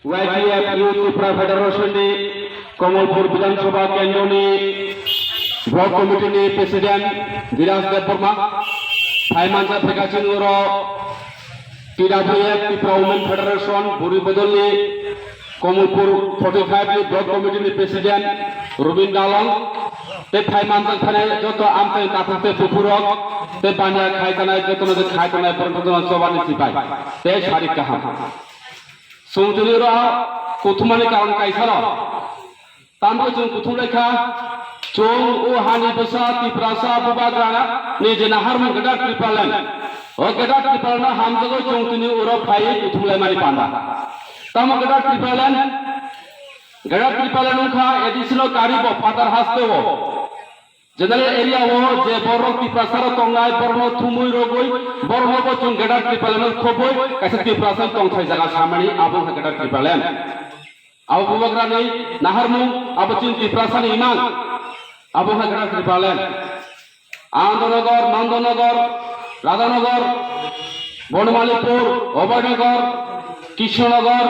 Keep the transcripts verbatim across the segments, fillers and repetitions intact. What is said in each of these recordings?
Y T F Youth Tipra Federation ni Kamalpur Bidhan Sabha Kendro ni Block Committee ni President Biraj Debbarma, phai manjak phaikha chini oro T W F Tipra Women Federation Buri Bodol ni Kamalpur forty five ni Block Committee ni President Rubin Dalong, tei phai manjak phainai joto amtwi takhuk tei buphurok, tei baniya khai tanai jotono je khai tanai borok jotono chobani sipai tei sarik kaham. Chwng tini oro kuthumani karon kaisa rw. Tamni chwng kuthum lai kha, chwng o hani bwsa Tiprasa bubagra ni je naharmung Greater Tipraland. O Greater Tipraland no hamjagwi chwng tini oro phaiwi kuthum laimani panda. Tamo Greater Tipraland, Greater Tipraland wngkha additional kari bo phatar haste o. General area o je borok Tiprasa rok tongnai, borokno thumui rogwi, borokno bo chwng Greater Tipraland no khobwi kaisa Tiprasa tongthai jaga samani, abo wngkha Greater Tipraland. Abo bubagrani naharmung, abo chini Tiprasani imang, abo wngkha Greater Tipraland. Anandanagar, Nandanagor, Radhanagar, Bonmalipur, Abhaynagar, Krishnanagar,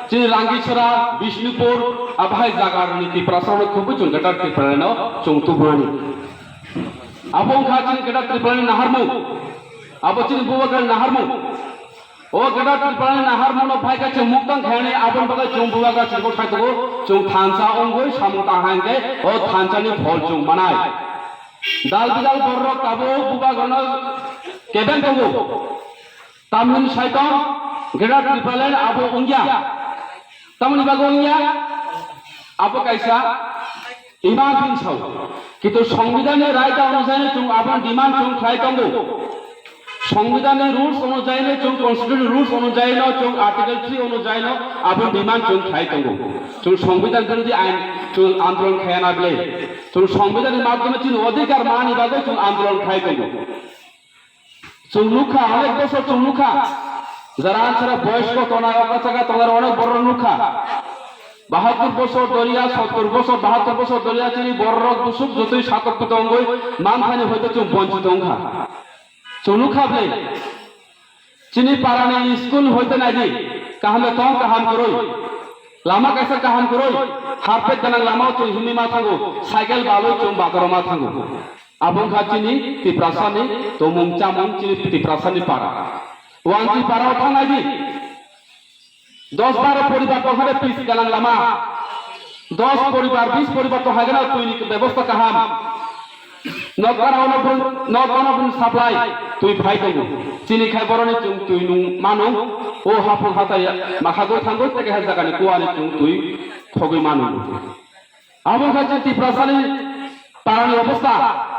chini Rangisora, Bishnupur, abo hai jagarokni Tiprasarokno khobwi chwng Greater Tipralandno chwng tubunani. Abo wngkha chini Greater Tipralandni naharmung. Abo chini bubagrani naharmung. O Greater Tipralandni naharmungno phaikha chwng muktang khainani, aboni bagwi chwng bubagra chwngbo sai tongo, chwng thansa wngwi samung tang hai hwnkhe o thansani phol chwng manai. Dal bidal bororok tabuk bubagrano kebeng tongo. Tamni saiton Greater Tipraland abo wngya. Tamoni bagwi wngya? Abo kaisa iman hinsao. Kintu Songbidanni raida onujai chwng aboni demand chwng khlai tongo. Songbidanni rules onujai no chwng constitution rules onujai no chwng article three onujai no aboni demand chwng khlai tongo. Chwng Songbidan birodhi ain chwng andolon khaya na bile. Chwng Songbidanni madhyome chini odhikar mani bagwi chwng andolon khlai tongo. Chwng nukha, onek bosor chwng nukha. Jara ansara boyosko tongnai, okra chaka tongnai, onek borok nukha. Bahattur bosor doriya, sottur bosor, bahattur bosor doriya chini bororok busuk jotoi satok tongwi manthani hoito chwng bonchito wngkha. Chwng nukha ble. Chini parani school hoito naidi, kaham le tong, kaham kwrwi. Lama kaisa kaham kwrwi, harpet ganang lamao chwng himwi ma thango, cycle balwi chwng bazaro ma thango. Abo wngkha chini Tiprasani tomung chamung, chini Tiprasani para. Wanji parao thangnaidi. Dos baro poribar tongkhade pis ganang lama. Dos poribar, bis poribar tongkhageno twini bebosta kaham. Nokara ono bun, nokara bun supply twi phai tongo. Chini khai boroni chwng twi nung manu. O hapung hatai makhago thango, teke ha jagani kuani chwng twi thogwi manu. Abo wngkha chini Tiprasani parani obostha.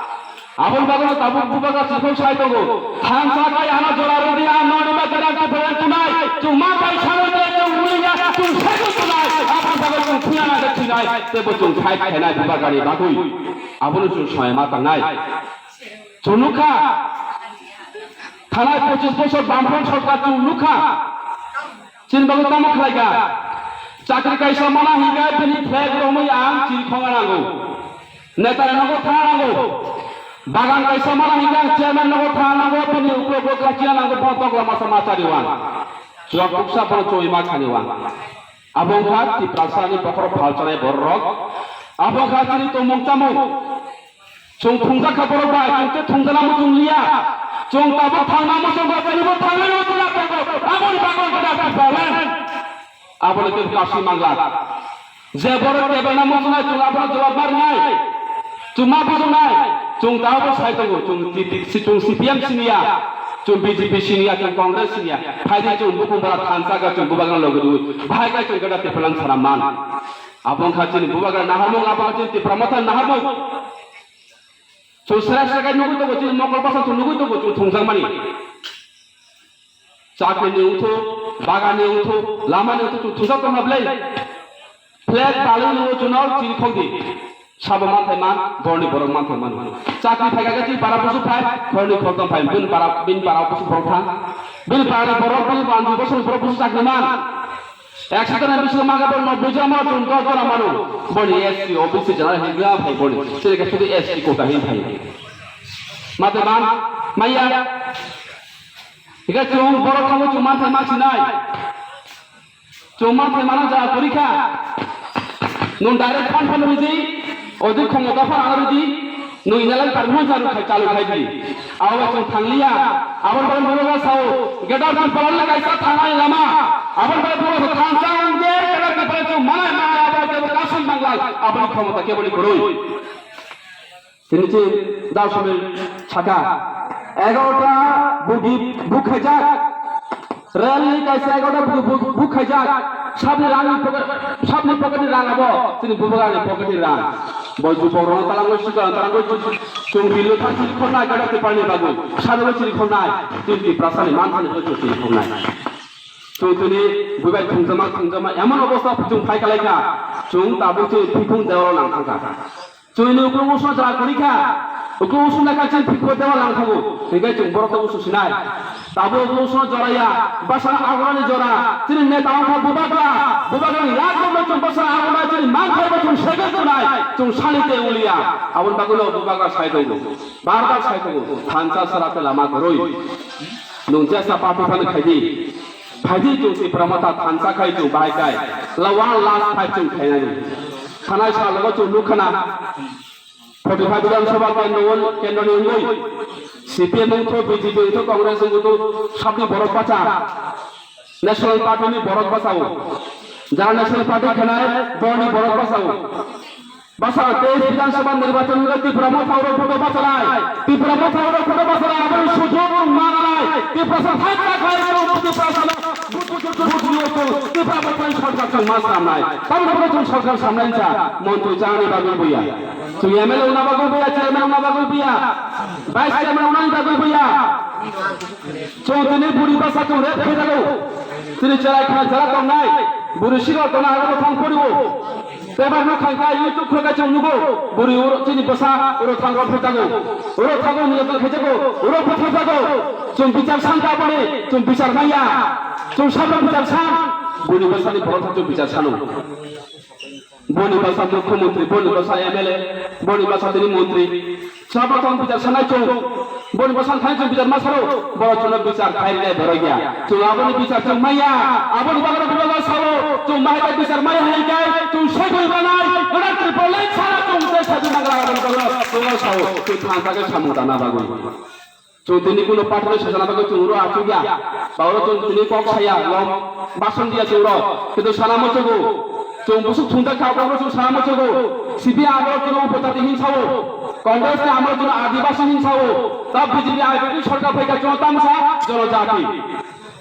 Aboni bagwino tabuk bubagra chwngno sai tongo. Thansa khai ano jora rwdi, ang noni bagwi rang khe phalang tunai. Chwng ma bai sanwi tei chwng muliya, chwng saibo tunai. Aboni bagwi chwng thwina nangkhe thwinai, teibo chwng fight khainai bubagrani bagwi. Abono chwng soya ma tangnai. Chwng nukha. Thanai pochis bosor Bamfront sorkar chwng nukha. Chini bagwi tamo khlaikha? Chakri kaisa mana hinkhe bini flag romwi ang chirikhongna nango. Neta nogo thangna nango. Bagan kaisa mana hinkhe ang chairman nogo thangna nango, bini uklogo khachina nango, bono tokla masa ma chariwan. Chuak buksa bono choi ma khaniwan. Abo wngkha Tiprasani bokhorok phalchanai bororok. Abo wngkha chini tongmung chamung. Chwng thungjak kha borok bai, chwng tei thungjana muchung liya. Chwng tabuk thangna muchung kha, chwngbo thangna muchung kha tongo. Aboni bagwi khe da kha problem. Aboni khe kasi mangla. Je borok kebengna muchungnai, chwng abono jawab ma rwnai. Chwng ma bujoknai. Chwng tabuk sai tongo. Chwng T T C, chwng C P M siniya. Chwng B J P siniya, chwng Congress siniya. Phaidi chwng bukhung bara thansa kha, chwng bubagra logi rwi. Bahai khe chwng khe da Tipraland sana man. Abo wngkha chini bubagra naharmung, abo wngkha chini Tipra Motha naharmung. Chwng srai srai khe nugwi tongo, chini mokol bwsa chwng nugwi tongo, chwng thungjakmani. Chakrini wngthu, baganni wngthu, lamani wngthu, chwng thungjak tongkha bwlai. Flag balwi nungwi chwngno chirikhokdi. Sabo manthai man, borni borok manthai man. Chakri phaikha khe chini para busu phai, khoroknwi khoroktham phai, bini para, bini para busu borok thang. Bini parani borok, bini panju bosongni borok busu chakri man. Ekso jona bisingo maga borok no bujama chwng dos jona mano. Boni S T, O B C, general hinwi phai boni. Sini khe sudu S T quota hin phai. Mate man, maya. Hingke chwng borok thango chwng manthai ma sinai. Chwng manthai mana jaga kwrwi kha. Nwng direct phan phan rwdi, odik khomota phan ang rwdi, nwng inalai performance chalu khai, chalu khai di. Abo bai chwng thangliya, aboni bagwi Bubagra sao, Greater Tipraland kaisa thangnani lama, aboni bagwi Bubagra thansa wngkhe, Greater Tipraland chwng manai manai abo kebo Kasim Banglal, aboni khomota keboni kwrwi. Tini chini dal somoi saka egarota bugi buk khaijak. Rally kaisa egarota bugi buk, buk khaijak. Sabni rangni pocket, sabni pocketni rang abo chini Bubagrani pocketni rang. Bo jubok rok talangwi sikla talangwi chwng rilo thang chini khornai gada tiparni bagwi. Sabni chini khornai chini Tiprasani manthani chini khornai. Chwng tini buibai thungjama thungjama emon obostha chwng phai kalaikha. Chwng tabuk chini phikung dewalo nang thangkha. Chwngni uklok uso jora kwrwi kha, uklok uso lekha chini phikbo dewa lang thango, hinkhe chwng borok to uso sinai. Tabuk uklok uso jora ya, bwsa agorani jora, chini neta wngkha Bubagra, Bubagrani yakrokno chwng bwsa agornai chini manthai bo chwng segwi tongnai, chwng sani tei wngya, aboni bagwino Bubagra sai tongo, bar bar sai tongo, thansa sara tei lama kwrwi. Nwng jesa papi phano khaidi. Phaidi chwng Tipra Motha thansa khai chwng bahai khai. La one last fight chwng khainani. Thanai salogo chwng nukha na. Forty five Bidhan Sabha kendro, kendroni wngwi. C P M wngtho, B J P wngtho, Congress wngtho, sabni borok bacha. National Party ni borok bachao. Jara National Party khanai, borni borok bachao. Basa teis Bidhan Sabha nirbachon wngkha Tipra Motha oro photo bachalai. Tipra Motha oro photo bachalai. Aboni sujog manalai. Tipra sa thai thai khai oro Tipra sa butu butu butu butu Tipra Motha ni sorkar chwng ma samnai. Tabuk bono chwng sorkar samnai cha. Montri chani bagwi buya. Chwng M L A wngna bagwi buya, chairman wngna bagwi buya. Vice chairman wngna bagwi buya. Chwng tini buri basa chwng rep khe jago. Tini cherai khna jara tongnai. Buri sigo tona aro thang poriwo. Tebar no khangkha YouTube khulka chwng nugo, buri uro chini bwsa uro thango phetago, uro thango niyatong khejago, uro buthajago. Chwng bichar san ka boni, chwng bichar maya, chwng sabra bichar san, boni bwsani borok chwng bichar sano. Boni bwsa mukhyamantri, boni bwsa M L A, boni bwsa tini montri. Sabra tong bichar sanai chwng. Boni bwsa thani chwng bichar ma saro. Borok chwngno bichar khai rwnai borok ya. Chwng aboni bichar chwng maya. Aboni bagwi borok sao. Chwng bahai bai bichar maya hai kai. Chwng segwi banai. Udak Tripoli sara chwng se sadu nagra aboni bagwi borok sao. Chwng thansa khe samung tana bagwi. Chwng tini kuno party no sajana bagwi chwng ro achukya. Ba oro chwng tini kok saya lom bason dia chwng ro. Kintu sana muchugo. Chwng busuk thumjak kha, obo chwng sana muchugo. C P I abo chwng upajati hinsao. Congress ni amol chwng adibasi hinsao. Ta B J P I P F ni sorkar phaikha chwng tamsa jonojati.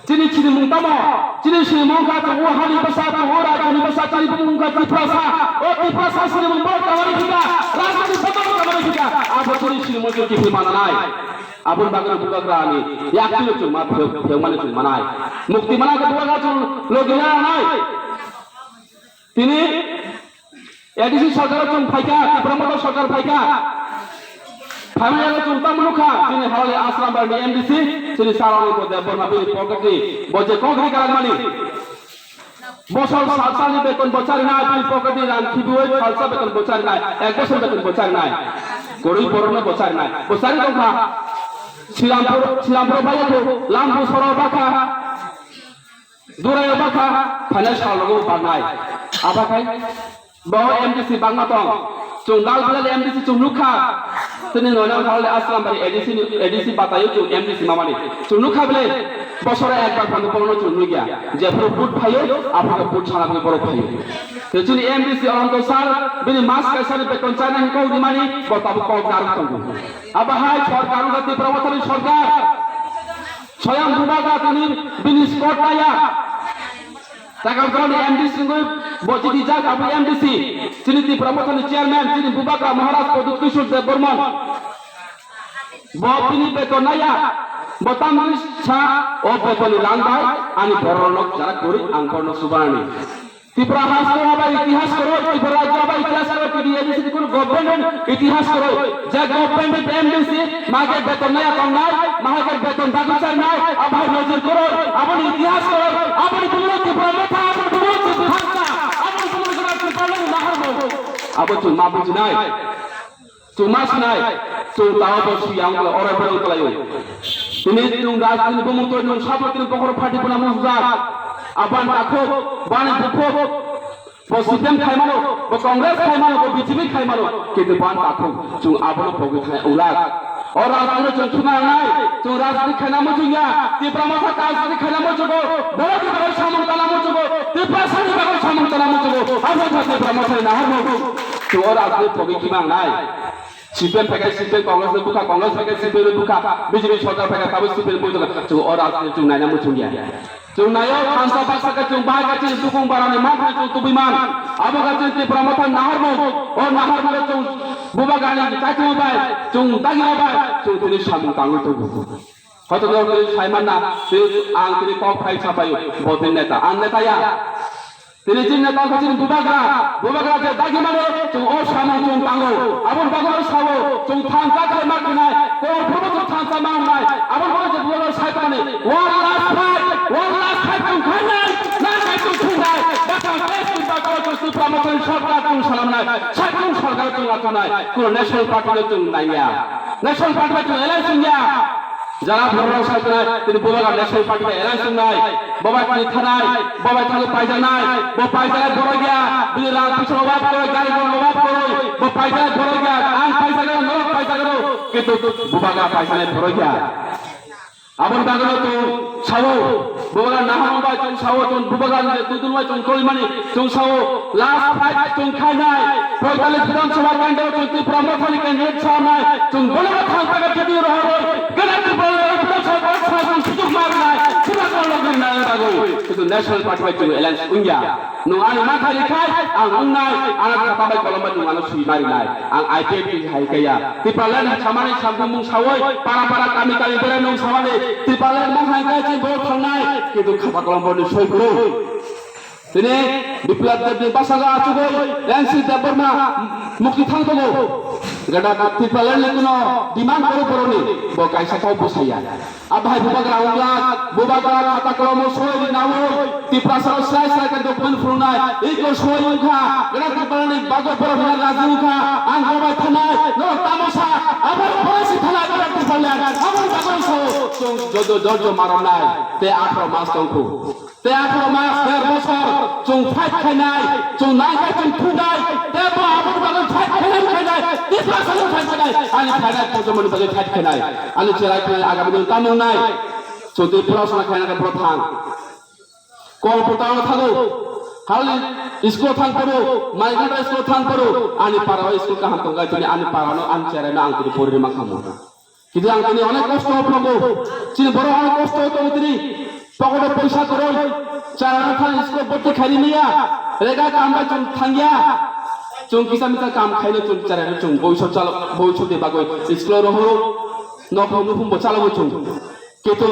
Chini sinimung tamo? Chini sinimung kha chwng o hani bwsa, chwng o rajyoni bwsa, chini bumung kha Tiprasa. O Tiprasa sinimung borok tamani phika, rajyoni borok tamani phika. Abo chini sinimung chwng kiphil mananai. Aboni bagwi Bubagrani yaktwino chwng ma phiyok, phiyokmani chwng manai. Mukti manai khe Bubagra chwng logi nanai. Tini A D C sorkar chwng phaikha, Tipra Motha sorkar phaikha. Phaimani aro chwng tamo nukha, chini halali Asram Bari ni M D C, chini Sarang Debbarma bini pocket ni bo je kok ri kalangmani. Bosor sal salni beton bo charinai, bini pocket ni rang khibiwi salsa beton bo charinai, ek bosor beton bo charinai. Kwrwi borokno bo charinai. Bo chari tongkha. Sriramphur, Sriramphur baiya kho, Lambu soro bakha. Durai bakha, phainai sal rogo baknai. Abakhai, bo M D C bakma tong. Chwng dal bilal M D C chwng nukha. Tini noinang halali Aslam Bari A D C ni, A D C batayo chwng M D C mamani. Chwng nukha bile, bosoro ekbar phano bono chwng nukya. Jephuru vote phaio, aphuru vote sana bini borok phaio. Te chini M D C Ananto sir, bini mas kaisa ni beton chana hin kok rimani, bo tabuk kok narwk tongo. Abahai sorkar wngkha Tipra Mothani sorkar. Soyang Bubagra tini bini spot naya. Takamsrani M D C wngwi bo chini jak abo M D C. Chini Tipra Mothani chairman, chini Bubagra Maharaj Pradyut Kishore Debbarman. Bo bini beton naya. Bo tamni sa o betonni rang bai ani bororok jarak guri ang borno subanani. Tripura haste abai itihas koroi, Tripura rajya abai itihas koroi, T D M C ni kono government itihas koroi. Je government M D C mage beton naya tongnai, mage beton dagu charnai, abai nojor koroi, aboni itihas koroi, aboni bumung Tripura Motha, aboni bumung Tripura Motha, aboni bumung Tripura Motha naharmo. Abo chwng ma bujinai. Chwng ma sinai, chwng tao bo siyang kla, orai borok kla yo. Tini chwng rajniti bumung toi nwng sabo tini bokhoro party buna mung sujak. Aban takhuk, bani bukhuk, bo C P M khaimano, bo Congress khaimano, bo B J P khaimano, kintu ban takhuk, chwng abono pogwi thangya ulak. O rajniti chwng khima nangnai, chwng rajniti khaina muchungya, Tipra Motha rajniti khaina muchungo, borokni bagwi samung tana muchungo, Tiprasani bagwi samung tana muchungo, abo wngkha Tipra Mothani naharmung. Chwng o rajniti pogwi khima nangnai. C P M phaikha C P M, Congress ni bukha, Congress phaikha C P M ni bukha, B J P sorkar phaikha tabo C P M ni bukha, chwng o rajniti chwng naina muchungya. Chwng naio thansa baksa khe chwng bahai khe chini bukung barani manthai chwng tubui man. Abo khe chini Tipra Motha naharmung, o naharmung chwng Bubagrani kaichimo bai, chwng dagima bai, chwng tini samung tangwi tongo. Hoito no tini saimanna, tini ang tini kok phai sapaio, bo tini neta, ang neta ya. Tini chini neta khe chini Bubagra, Bubagra je dagimani chwng o samung chwng tango. Aboni bagwi ang sao, chwng thansa khai ma khnai, kor phuru chwng thansa ma wngnai. Aboni bagwi je Bubagra sai tongmani, one last fight, one last fight chwng khainai, nang khai chwng thungnai. Baksa test chwng baksa chwng Tipra Mothani sorkar chwng salamnai, sai chwng sorkar chwng atunai. Kuno National Party no chwng naiya. National Party bai chwng alliance wngya. Jara borok sai tongmani, tini Bubagra National Party bai alliance wngnai. Bo bai tini thanai, bo bai thangwi paijaknai, bo paijaknai borok ya, bini rang puisa obab koroi, gari gora obab koroi, bo paijaknai borok ya, ang paijaknai, norok paijaknai, kintu Bubagra paijaknai borok ya. Aboni bagwino chwng sao, Bubagra naharmung bai chwng sao, chwng Bubagra ni twi dul bai chwng tongmani chwng sao, last fight chwng khainai, poitalish Bidhan Sabha kendro chwng Tipra Mothani candidate sanai, chwng bono thang taga titi rohoroi, Gana Tripura Bidhan Sabha chwng sujuk marnai, Tipra Mothani nai bagwi, kintu National Party bai chwng alliance wngya. Nwng ani manthai rikha, ang wngnai, ani khata bai kolom bai nwng ano swi marinai. Ang I P F T hai kaya. Tipraland samani samung mung sawi, para para kami kami berai nwng samani. Tipraland manthai kaya chini borok thangnai. Kintu khata kolom borokni soi kwrwi. Tini Biplab Debni bwskango achugwi N C Debbarma mukti thang tongo. Gada Tipraland ni kuno demand kwrwi borokni. Bo kaisa kok bwsaya. Abai Bubagra wngya, Bubagra khata kolomo soi rinawi, Tiprasa rok srai srai khe document phunuknai, iko soi wngkha, Gana Tiprani bagwi borok hwnna raji wngkha, ang bobai thanai, norok tamo sa, abo borai si thanai, Gana Tiprani, abo bagwi sao, chwng jojo jorjo maroknai, tei atharo mas tongkhu. Tei atharo mas, der bosor, chwng fight khainai, chwng naikhai, chwng thunai, tei bo aboni bagwi fight khainai, khainai, Tiprasa no fight khainai, ani phainai, pojomoni bagwi fight khainai, ani cherai khainai, agami din tamo wngnai. Chwng tei pura sona khaina khe boro thang. Kol pota o thago. Hali school thang poro, Maiganda school thang poro, ani para o school kaham tongkha, tini ani para no, ani cherai no ang tini pori rima khamu. Kintu ang tini onek kosto o phogo. Chini borok onek kosto o tongo tini. Pokoto poisa kwrwi. Cherai no thang school bhorti khairi maya. Rega kam bai chwng thangya. Chwng kisa misa kam khaino chwng cherai no chwng boiso chalo, boiso de bagwi school o rohoro. Nokni nukhung bo chalo chwng. Kintu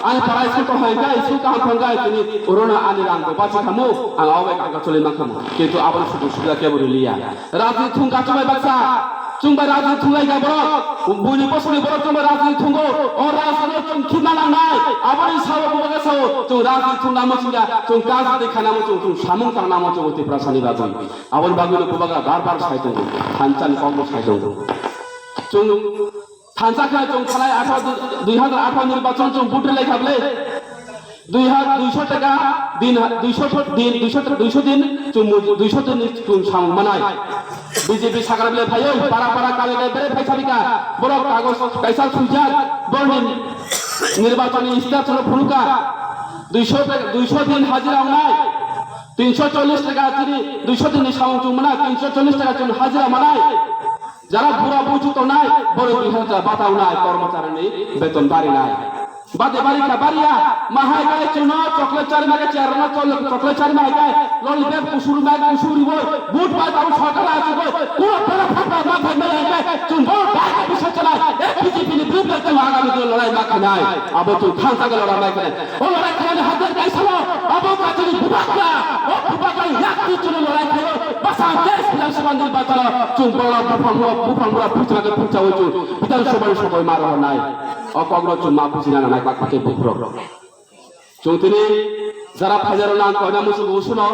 ani para school tong hai khe, school kaham tong khe, tini orono ani rang bo bachi khamu, ang abo bai kaka choli man khamu. Kintu aboni sujuk subida kebo riliya. Rajni thung kachumai baksa, chwng bai rajni thung lai kha borok, buini bosongni borok chwng bai rajni thungo, o rajno chwng khibna nangnai, aboni sao bubagra sao, chwng rajni thung namo chwngya, chwng kajitwi khanamo chwng, chwng samung tangnamo chwng Tiprasani bagwi. Aboni bagwino bubagra bar bar sai tongo, thansa ni kokno sai tongo. Chwng Thansa khe chwng thalai atharo, dui hazar atharo nirbachon chwng vote rwlai kha bwle. Dui ha-, duiso taka din, duiso din, duiso, duiso din chwng mu-, duiso din ni chwng samung manai. B J P sakra bwle phaiwi para para kami kami bere phai sabika. Borok kagoj kaisa swijak, borokni nirbachon ni stage no phunukha. Duiso taka, duiso din hajira wngnai. Tinso chollish taka chini, duiso din ni samung chwng manai, tinso chollish taka chwng hajira manai. Jara bura buju tongnai, borok dui hazar bata wngnai kormochari ni beton barinai. Bade bari kha bariya, mahai kai chuno chocolate chari maga chair na chol chocolate chari mahai kai, lollipop kusur mai kusur ribo, but bai tau sorkar achugo, kuno pera phata ma thai mai kai, chun bor bai ka bisa chalai, eh, B J P ni bru bru tang agami dino lorai ma khanai, abo chun thansa ga lorai mai khanai. O lorai khainani hajar kaisa no, abo kachini bubakra, o bubakra yak tu chini lorai khaio, basa des bilang sabandil batalo, chwng borok buphang borok, buphang borok, puchra ke puchawi chwng, Bidhan Sabha ni sokoi ma rohornai. O kokno chwng ma bujina nanai bak bak ke buphurok. Chwng tini jara phaijaro nang koina musu usuno,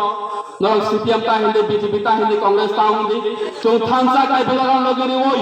Norok C P M ta hindi, B J P ta hindi, Congress ta hindi, chwng thansa kai belagan logi riwi,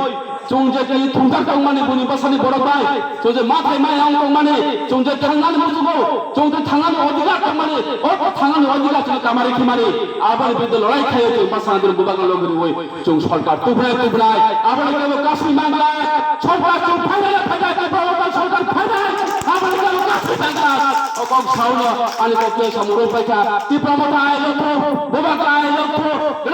chwng je kini thumjak tongmani buni bwsani borok bai, chwng je mathai maya wng tongmani, chwng je thangnani musugo, chwng je thangnani odhikar tongmani, o thangnani odhikar chwng kamari khimani, aboni birudhe lorai khaio chwng bwsani bwsani belagan logi riwi, chwng sorkar tubrai tubrai, aboni kebo kasui manglai, sorkar chwng phainai, phainai, Tipra Motha sorkar phainai, aboni kebo kasui manglai, o kok sauno, ani kok khe samung rw paikha, Tipra Motha I love you, Bubagra I love you,